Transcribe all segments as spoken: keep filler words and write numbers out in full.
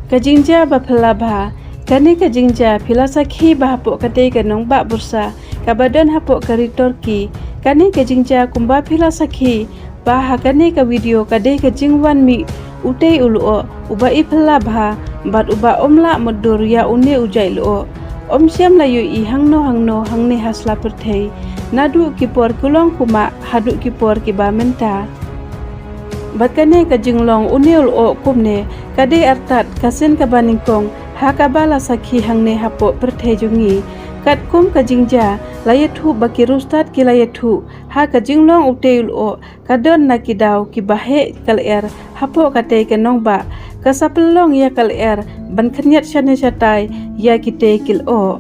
Ka jingjia ba phylla bha. Kane ka jingjia phi la sakhi ba hapoh katei ka nongbah Bursa kaba don hapoh ka ri Turkey. Kane ka jingjia kumba phi la sakhi ba ha kane ka video ka dei ka jingwan mih utei u lyoh uba i phylla bha bad uba ym lah mutdur ïa une u jait lyoh. Ym shym la ïohi hangno hangno hangne ha sla pyrthei. Naduh ki por kulong kumah haduh ki por kiba mynta. Bad kane ka jinglong une u lyoh kumne ka dei artat ka sien kaba nyngkong ha kaba la sakhi hangne hapoh pyrthei jong ngi. Katkum ka jingjia la ïathuh ba ki riewstad ki la ïathuh ha ka jinglong utei u lyoh ka don na ki daw kiba heh ka lyer hapoh katei ka nongbah, ka sa pynlong ïa ka lyer ban khynñiat shane shatai ïa kitei ki lyoh.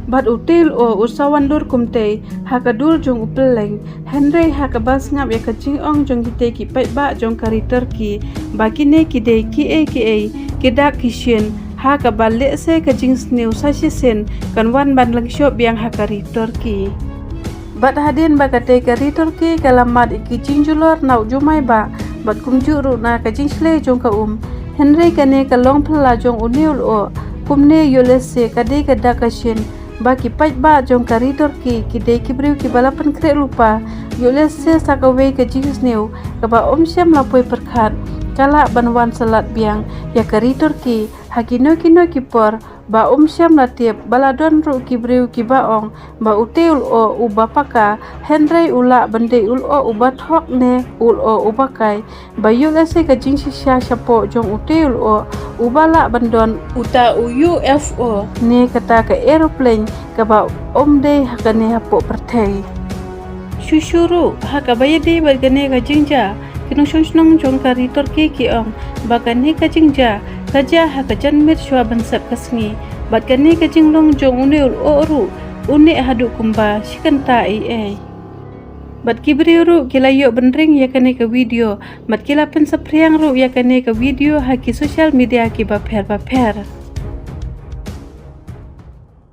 Bad utei u lyoh u sa wan dur kumtei ha ka dur jong u pylleng, hynrei ha kaba sngap ïa ka jingong jong kitei ki paidbah jong ka ri Turkey ba kine ki dei kiei kiei ki dak ki shin, ha kaba lehse ka jingsniew sa shisien kan wan ban lyngshop biang ha ka ri Turkey. Bad hadien ba katei ka ri Turkey ka la mad ïa ki jingjulor na u jumai bah bad kumjuh ruh na ka jingshlei jong ka um, hynrei kane ka long phylla jong une u lyoh. Kumne ïohlehse ka dei ka dak ka shin ba ki paidbah jong ka ri Turkey ki dei ki briew kiba la pynkhreh lypa. Ïohlehse sa kawei ka jingsniew kaba ym shym la poi pyrkhat ka lah ban wan sa lad biang ïa ka ri Turkey ha kino kino ki por ba ym shym la tip ba la don ruh ki briew kiba ong ba utei u lyoh uba paka, hynrei u lah ban dei u lyoh uba thok ne u lyoh uba kai. Ba ïohlehse ka jingshisha shapoh jong utei u lyoh uba lah ban don uta u U F O ne kata ka aeroplane kaba ym dei ha kane hapoh pyrthei. Shuh shuh ruh ha kaba ïadei bad kane ka jingjia, ki nongshong shnong jong ka ri Turkey ki ong ba kane ka jingjia ka jia ha ka janmiet shuwa ban sep ka sngi. Bad kane ka jinglong jong une u lyoh ruh u neh haduh kumba shi kynta eiei. Bad ki briew ruh ki la ïoh bynring ïa kane ka video bad ki la pynsaphriang ruh ïa kane ka video ha ki social media kiba pher ba pher.